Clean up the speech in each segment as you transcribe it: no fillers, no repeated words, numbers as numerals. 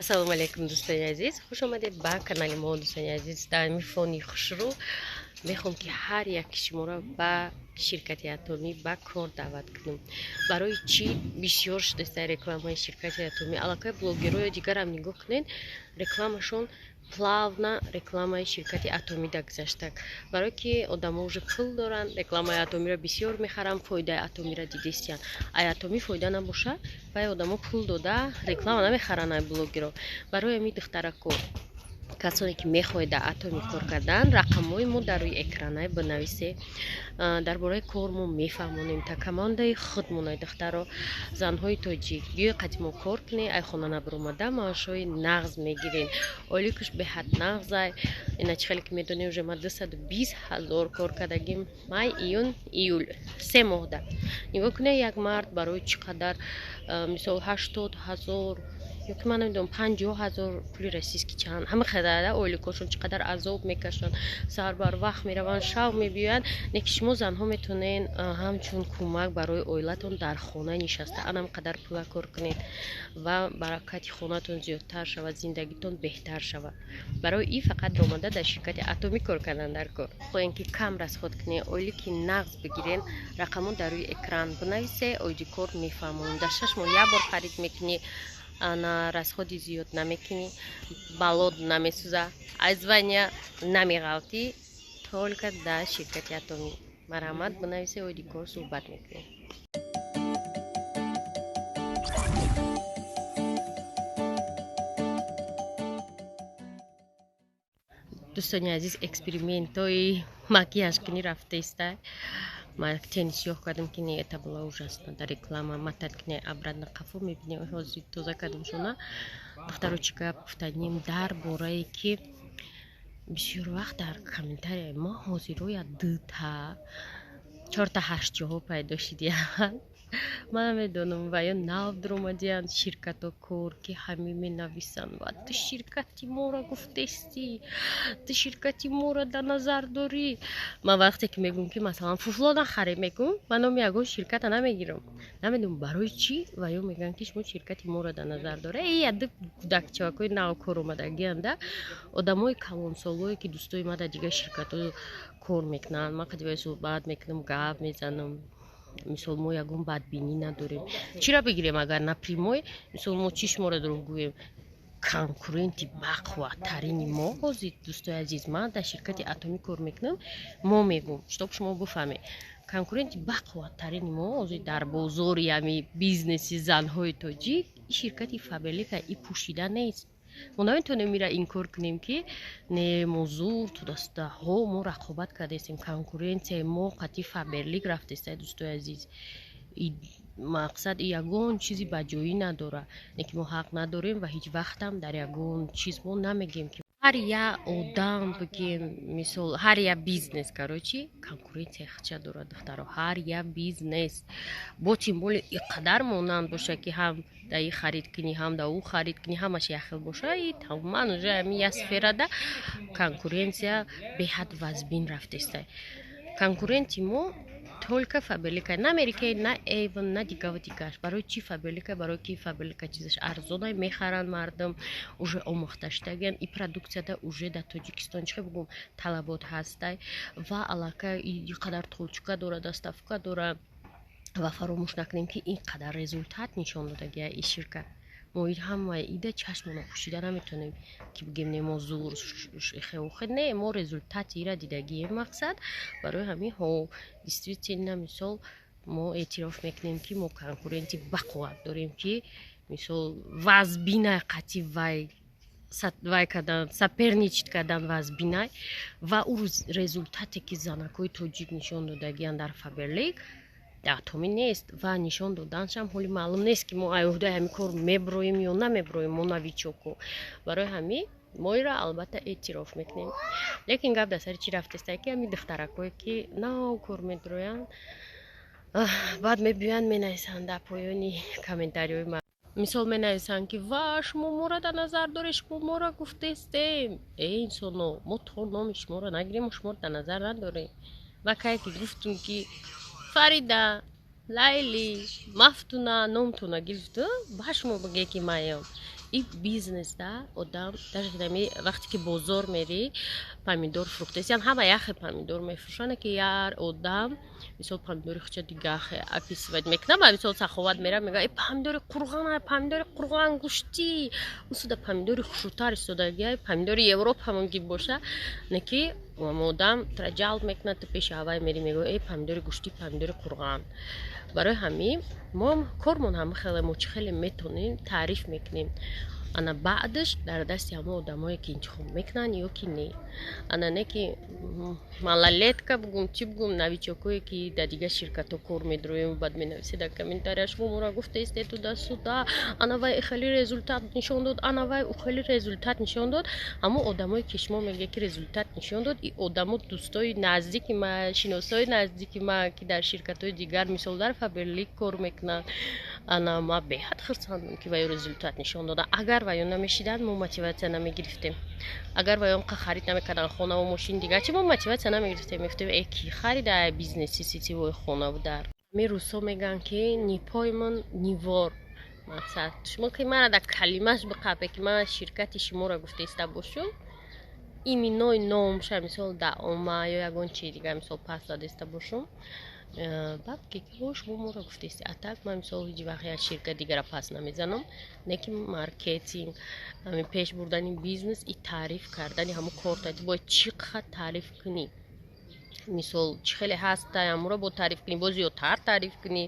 Ассалому алайкум, дӯстони азиз, хуш омадед ба канали мо. Дӯстони азиз, дар ин фони хушрӯ мехоҳам, ки ҳар яки шуморо ба ширкати Атомӣ ба кор даъват кунем. Барои чӣ бисёр шудааст рекламаи ширкати Атомӣ? Аллакай блогерҳои дигарам нигоҳ кунед, рекламашон плавно рекламаи ширкати Атомида гузаштак. Барое ки одамо уже пул доранд, рекламаи Атомиро бисёр мехаранд, фоидаи Атомиро дидистиянд. Ай Атомӣ фоида набоша, вай одамо пул дода реклама намехаранд ай блогеро. Барои ҳамин, духтарако, касоне ки мехоҳед дар Атоми кор кардан, рақамҳои мо дар рӯи экранай бинависе. Дар бораи кор мо мефаҳмонем. Та командаи худмонай, духтаро, занҳои тоҷик, биёй қати мо кор кунед, ай хона набаромада маошҳои нағз мегирен. Ойликуш беҳад нағзай. Ина чӣ хеле ки медонем, уже ма 220 000 кор кардагим, май, июн, июл, 3 моҳда. Нигоҳ кунед, як мард барои чӣ қадар, мисол, 80 000 ё ки ман намедонам, 50 000 пули российский чанд, ҳама қадар ойликошон, чӣ қадар азоб мекашанд, саҳар барвақт мераванд, шав мебиёянд. Не ки шумо занҳо метавонед ҳамчун кӯмак барои оилатон дар хона нишаста анам қадар пула кор кунед ва баракати хонатон зиёдтар шавад, зиндагитон беҳтар шавад. Барои ин фақат омада дар ширкати Атомӣ кор кардан дар кор. Хоҳем ки кам расход кунед, ойлики нағз бигирен, рақамҳо дар рӯи экран бинависе, оиди кор мефаҳмонем. Дар 6 моҳ як бор харид мекунӣ, ана расходи зиёд намекунӣ, баллот намесӯза, аз звания намеғалтӣ, только дар ширкати Атомӣ. Марҳамат, бинависе, оиди кор суҳбат мекунем. Дӯстони азиз, экспериментҳои макияжкунӣ рафтаиста. Ма тени сиёҳ кардам, ки не, это было ужасно дар реклама. Матат кине, обратно қафо мебинем, ҳозир тоза кардам шона. Духтаро, чӣ гап гуфтанем дар борае, ки бисёр вақт дар комментарияи мо ҳозироя дута чорта ҳаштҷоҳо пайдо шидиянд. Ман намедонам, ва ё нав дуромадиянд ширкато кор, ки ҳамин менависанд: «Ва ту ширкати моро гуфтестӣ, ту ширкати моро дар назар дорӣ». Ман вақте ки мегӯм, ки масалан, фуфло нахарем, мегӯм, ман номи ягон ширката намегирам. Намедонам барои чӣ ва ё мегӯянд, ки шумо ширкати моро дар назар дора. Э, яду кӯдакчавакҳои нав кор омадагианда, одамои калонсолое, ки дӯстои ма дар дигар ширкатҳо кор мекунанд, ман қадивай суҳбат мекунам, гап мезанам. Мисол, мо ягон бадбинӣ надорем. Чиро бигирем, агар напрямую, мисол, мо чӣ шуморо дурӯғ гӯем? Конкуренти бақувваттарини мо ҳозир, дӯстои азиз, ман дар ширкати Атомӣ кор мекунам, мо мегӯм, чтоб шумо бифаҳмед, конкуренти бақувваттарини мо ҳозир дар бозори ҳами бизнеси занҳои тоҷик и ширкати Фаберлика. И пӯшида нест, мо наметавонем ира инкор кунем, ки не, мо зур тудастаҳо, мо рақобат кардастем. Конкуренсияи мо қатъи Фаберлик рафтеста, дӯстои азиз. Мақсад, ягон чизи баҷоӣ надорад, не ки мо ҳақ надорем ва ҳеҷ вақтам дар ягон чиз мо намегем, ки ҳар як одам бигем, мисол, ҳар як бизнес, короче, конкуренсияи худша дорад, духтаро. Ҳар як бизнес бо тим боле иқадар монанд боша, ки ҳам да и харид кунӣ, ҳам да ӯ харид кунӣ, ҳамаш якхел боша, и тамоман уже ҳамин як сферада конкуренсия беҳад вазбин рафтеста. Конкуренти мо только Фаберлика, на Мэри Кей, на Эйвон, на дигаву дигаш. Барои чӣ Фаберлика? Барои ки Фаберлика чизаш арзонай, мехаранд мардум, уже омӯхта шудагиан, и продукцияда уже дар Тоҷикистон, чӣ бугум, талабот ҳастай ва аллакай и қадар точка дора, доставка дора. Ва фаромӯш накунем, ки ин қадар результат нишон додагия и ширкат. Мо ҳамаи ида чашмонро пӯшида наметавонем, ки бигем, не, мо зур хеохе. Не, мо результати ира дидагием. Мақсад, барои ҳамин ҳо, действительно, мисол, мо эътироф мекунем, ки мо конкуренти бақувват дорем, ки мисол вазбинай қатъи вай кардан, соперничать кардан вазбинай. Ва ӯ результате, ки занакҳои тоҷик нишон додагиянд дар Фаберлик, Атомӣ нест ва нишон доданшам ҳоли маълум нест, ки мо айҳудаи ҳамин кор меброем ё намеброем. Мо новичоку, барои ҳамин мо иро албатта эътироф мекунем. Лекин гап дар сари чӣ рафтеста, ки ҳамин духтаракое, ки нав кор медроянд, баъд мебиёянд, менависанд дар поёни комментариҳои ма, мисол, менависанд, ки ва шумо моро дар назар доред, шумо моро гуфтестем. Э, инсоно, мо то номи шуморо нагирем, мо шуморо дар назар надорем. Ва кае ки гуфтум, ки Фарида, Лайли, Мафтуна, номтона гирифту, ба шумо бигӯе, ки маям. И бизнес да одам даже нами вақте ки бозор мерӣ, помидор фурӯхтаистиян, ҳама яхе помидор мефурӯшанд, ки яр одам, мисол, помидори хуча дигахе описывать мекунад. Ба мисол, Саховат мера, мега: «Э, помидори Қурған, помидори Қурған гӯштӣ усуда, помидори хушрӯтар истодагия, помидори Европа мумкин боша». Не ки одам тра ҷалб мекунад, ту пеши ҳавай мери, мегӯ: «Э, помидори гӯштӣ, помидори Қурған». Барои ҳамин мо кормон ҳама хеле, мо чӣ хеле метонем, таъриф мекунем. Ана баъдаш дар дасти ҳамон одамое ки интихоб мекунанд ё ки не. Ана не ки малолетка бугум, чӣ бугум, новичокое ки дар дигар ширкатҳо кор медроем, баъд менависед дар комментария: «Шумо мора гуфтаистед туда-сюда, ана вай хеле результат нишон дод, ана вай хеле результат нишон дод». Ҳамон одамое ки шумо мегӯед, ки результат нишон дод, и одамо дӯстои наздики ма, шиносои наздики ма, ки дар ширкатҳои дигар, мисол, дар Фаберлик кор мекунанд. Ана ма беҳад хурсандам, ки ваё результат нишон доданд. Агар ваё намешиданд, мо мотиватсия намегирифтем. Агар ваё ка харид намекарданд хонаву мошин, дигар чи, мо мотиватсия намегирифтем. Мегуфтем: «Э, ки харида бизнеси сетевой хонаву дар?» Ами рӯзҳо мегӯянд, ки не пойман, не вор. Мақсад, шумо ки мара дар калимаш биқапе, ки ман ширкати шуморо гуфтаиста бошум, именной номша, мисол, даома ё ягон чи дигар, мисол, пас задаиста бошум, баъд ки шумо моро гуфтаисти. А так ман, мисол, ҳеҷ вақт як ширкат дигара пас намезанам. Не ки маркетинг, ҳамин пеш бурдани бизнес и таъриф кардани ҳамун корта, ту бояд чӣ қадр таъриф кунӣ, мисол, чӣ хеле ҳаста, ҳамуро бо таъриф кунӣ, бо зиёдтар таъриф кунӣ.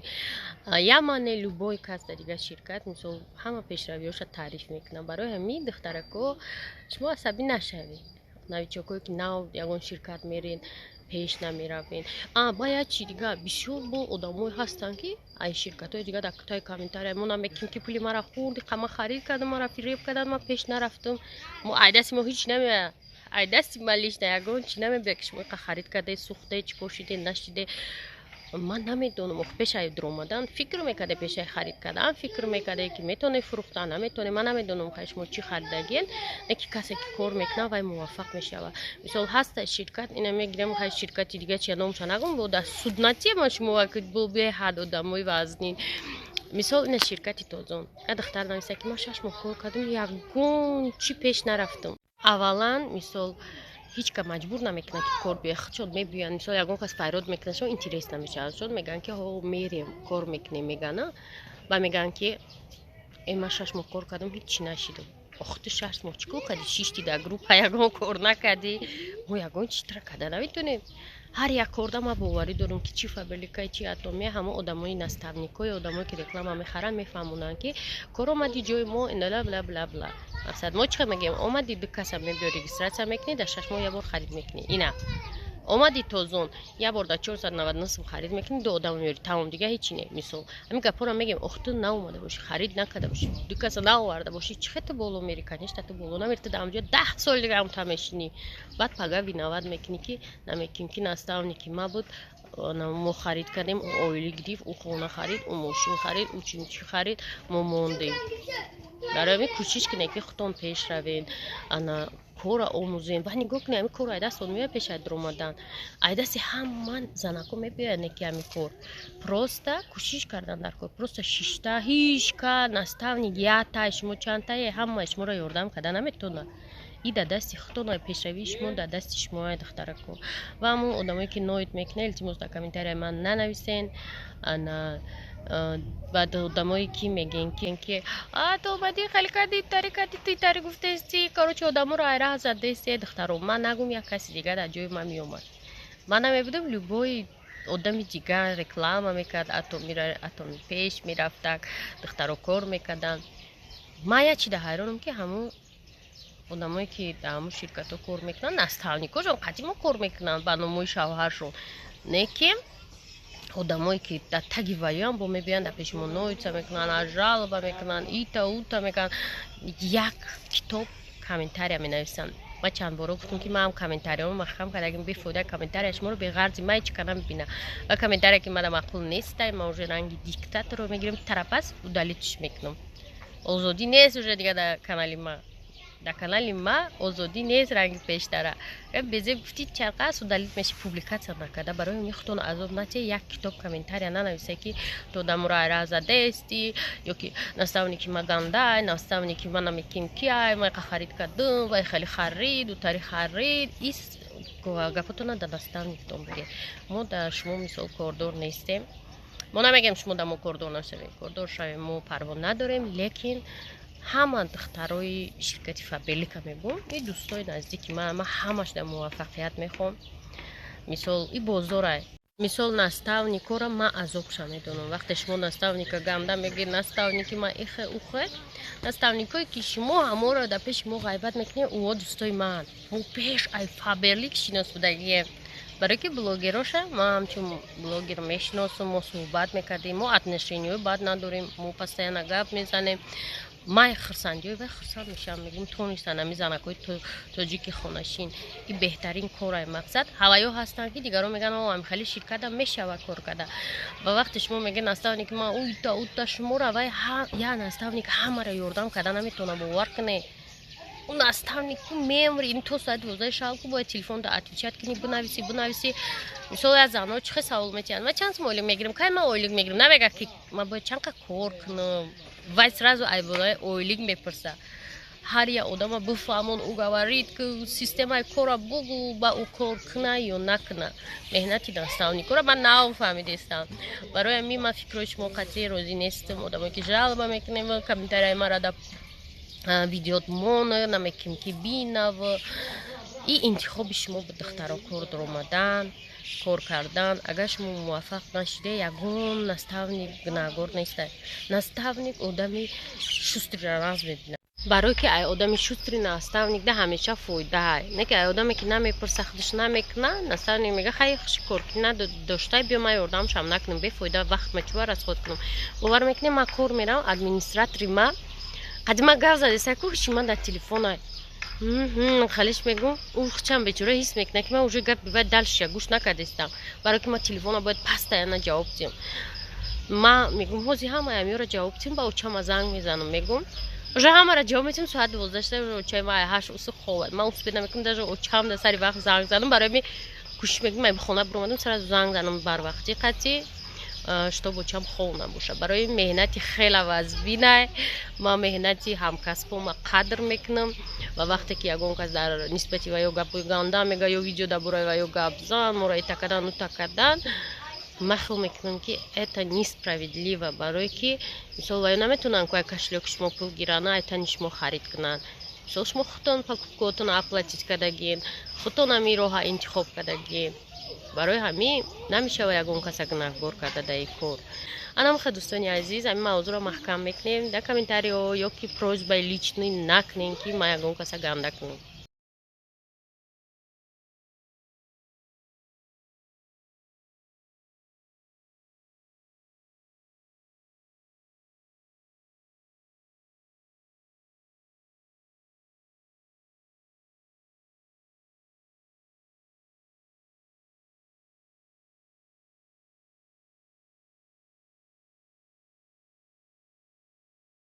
Ямане любой кас дар дигар ширкат, мисол, ҳама пешравиҳоша таъриф мекунад. Барои ҳамин, духтарако, шумо асабӣ нашавед. Новичокое ки нав ягон ширкат мерен, пеш намеравен. Ба як чи дигар, бисёр бо одамое ҳастанд, ки ай ширкатҳои дигар дар таи комментария мо намекунем, ки пули мара хӯрди, қама харид кардам, мара фиреб карданд, ман пеш нарафтам. Мо ай дасти мо ҳеҷ намеояд, ай дасти ма лично ягон чи намебиёд, ки шумо иқа харид кардаe, сӯхтае, чӣ кор шиде, нашиде, ман намедонам. Ох, пешаи дуромадан фикр мекарде, пешаи харид кардан фикр мекарде, ки метавоне фурӯхтан, наметавоне, ман намедонам. Хай, шумо чӣ харидагиен, не ки касе ки кор мекунад, вай муваффақ мешавад. Мисол, ҳаста ширкат, ина мегирем, хай, ширкати дига чи номша нагум, бо дар суднатие ма шумо бо беҳад одамои вазнин. Мисол, ина ширкати Тозон, я духтар нависта, ки ман 6 моҳ кор кардам, ягон чӣ пеш нарафтам. Аввалан, мисол, ҳеҷ ка маҷбур намекунад, ки кор биёяд, худшон мебиёянд. Мисол, ягон кас файрод мекунад, шо интерес намешавад, шон мегӯянд, ки ҳо, мерем, кор мекунем, мегӯянд. Ба мегӯянд, ки э, ман 6 моҳ кор кардам, ҳеҷ нашидам. Ох, ту 6 моҳ чӣ кор кардӣ? Шишти дар группа, ягон кор накардӣ, мо ягон чи тра карда наметонем. Ҳар як корда ман боварӣ дорам, ки чи Фаберликай, чи Атомия, ҳама одамои наставникҳои, одамое ки реклама мехаранд, мефаҳмонанд, ки кор омади ҷои мо, бла бла бла бла. Мақсад, мо чӣ мегӯем? Омади, ду каса мебиё, регистрация мекунӣ, дар 6 моҳ як бор харид мекунӣ. Ина омади Тозон, як бор дар 499 сум харид мекунӣ, ду одам меёри, тамом, дига ҳечи не. Мисол, ҳамин гапҳоро мегӯем. Ох, ту наомада бошӣ, харид накарда бошӣ, ду каса наоварда бошӣ, чӣ хел ту боло мери? Конечно, ту боло намери, ту дар ҳамҷо 10 соли дига ҳамта мешинӣ. Баъд пага виноват мекунӣ, ки намекунӣ, ки наставники ма буд, мо харид кардем, ӯ оилӣ гирифт, ӯ хона харид, ӯ мошин харид, ӯ чӣ харид, мо мондем. Барои ҳамин кӯшиш кунед, ки худтон пеш равед, ана корро омӯзем ва нигоҳ кунед, ҳамин корро ай дастон меояд. Пеш ай дуромадан ай дасти ҳама занако мебиёяд, не ки ҳамин кор просто кӯшиш кардан дар кор, просто шишта ҳеҷ ка наставник ятай шумо чандтае, ҳамаи шуморо ёрдам карда наметавонад. И дар дасти худтон, пешравии шумо дар дасти шумо, духтарако. Ва ҳамон одамое ки ноид мекунед, илтимос, дар комментарияи ман нанависен. Ана баъд одамое ки мегӯен, ки а ту омадӣ, хеле кардӣ, тари кардӣ, ту тари гуфтаисти, короче, одаморо айраҳ задаисте. Духтаро, ман нагум, як каси дигар дар ҷои ман меомад, ман намебудам, любой одами дигар реклама мекард, Атоми пеш мерафтак, духтаро кор мекарданд. Ман як чида ҳайронам, ки ҳамун одамое ки дар ҳамун ширкатҳо кор мекунанд, наставникошон қадимо кор мекунанд ба номои шавҳаршон, не ки одамое ки дар таги ваёам бо мебиёянд, дар пеши мо ноица мекунанд, жалоба мекунанд, ита ута мекунанд, як китоб комментария менависанд. Ман чанд боро гуфтам, ки ман ҳам комментариямо маҳкам кардагим, бефоида комментария шуморо беғарзи ман ҳеҷ ка намебинам. Ва комментария ки мана маъқул нестай, ман уже ранги диктаторро мегирам, тарапас удалитьш мекунам. Озодӣ нест уже дига дар канали ман. Дар канали ма озодӣ нест ранги пештара. Безеб гуфти, чарқа удалить меши, публикация накарда. Барои ҳамин худтон азоб натия, як китоб комментария нанависе, ки ту дамура задести ё ки наставники ма гандай, наставники ма намеким киай, ма харид кардум, вай хеле харид, утари харид. Ис гапотона да наставниктон биге. Мо да шумо, мисол, кордор нестем. Мо намегем, шумо да мо кордор нашавем, кордор шавем, мо парво надорем. Лекин ҳама духтарои ширкати Фаберлика мегӯм, и дӯстои наздики ман, ман ҳамаш дар муваффақият мехоҳам. Мисол, и бозорай, мисол, наставникора ман азобша медонам. Вақте шумо наставника ганда мегӯед, наставники ма ихе, ухе, наставникое ки шумо ҳаморо дар пеши мо ғайбат мекунед, ӯо дӯстои ман. Мо пеш ай Фаберлик шинос будагием, барое ки блогероша ман ҳамчун блогер мешиносам. Мо суҳбат мекардем, мо отношениҳои бад надорем, мо постоянно гап мезанем. Ман хурсандиҳои вай хурсанд мешавам, мегӯм, тонистан ами занакҳои тоҷики хонашин, и беҳтарин корай. Мақсад, ҳаваё ҳастанд, ки дигарон мегӯянд, о, ами хеле ширката мешава кор карда. Ва вақте шумо мегӯед, наставник ман уйта, ута, шуморо вай я наставник ҳамаро ёрдам карда наметавонам, бовар кунед. У наставник ку мемри, ин то соати 12 шаб ку бояд телефонда отвечать кунӣ, бинависӣ, бинависӣ. Мисол, я занҳо чӣ хел савол метиҳанд: ман чанд сум ойлик мегирам, кай ман ойлик мегирам? Намегӯяд, ки ман бояд чанд қа кор кунам. Вай сразу айбораи ойлик мепурса. Ҳар як одама бифаҳмон, уговорить ки системаи кора бугӯ, ба ӯ кор куна ё накуна. Меҳнати наставникора ман нафаҳмидестам. Барои ҳамин ман фикрҳои шумо қатъи розӣ нестам. Одамое ки жалоба мекунем, комментарияи мара да видеот мона намеким, ки бинав, и интихоби шумо ба духтаро, кор даромадан, кор кардан. Агар шумо муваффақ нашуда, ягон наставник гунаҳгор неста. Наставник одами шустрира нағз мебинад, барое ки ай одами шустрый наставник да ҳамеша фоидаҳай, не ки ай одаме ки намепурса, худаш намекуна. Наставник мега: хай, хуши коркӣ надоштай, биё, ман ёрдамшам накунам, бефоида вақт ма чӯба расход кунам? Бовар мекунем, ман кор меравам, администратори ма қадима гап задеса ку, ҳуши ман дар телефонай. Халиш мегӯм, ӯ чанд бечора ҳис мекунад, ки ман уже гап баъд дальше гӯш накардестам, барое ки ман телефона бояд постоянно ҷавоб диҳам. Ман мегӯм, ҳози ҳамаи амёро ҷавоб диҳам, ба очама занг мезанам, мегӯм, уже ҳамаро ҷавоб метиҳам, соат 12 шуда, очаи ма 8 усу ховад. Ман успеть намекунам даже очам дар сари вақт занг занам. Барои ми кӯшиш мекунам, ай хона биромадам, сразу занг занам барвақтӣ қатъи, чтоб очам хов набошад. Барои меҳнати хела вазбинай. Ман меҳнати ҳамкасбома қадр мекунам. Ва вақте ки ягон кас дар нисбати ваё гапои ганда мега ё видео дар бораи ваё гап зан, моро ита кардан, ута кардан, ман хел мекунам, ки это несправедливо, барое ки, мисол, ваё наметавонанд ку ай кошелёки шумо пул гиранд, ай тани шумо харид кунанд. Мисол, шумо худтон покупкаотонро оплатить кардагин, худтон ҳамин роҳа интихоб кардагин. Барои ҳамин намешава ягон каса гунаҳгор карда дар ин кор. Анамха, дӯстони азиз, ҳамин мавзӯъро маҳкам мекунем. Дар комментариҳо ё ки просьбаи личный накунем, ки ман ягон каса ганда кунам.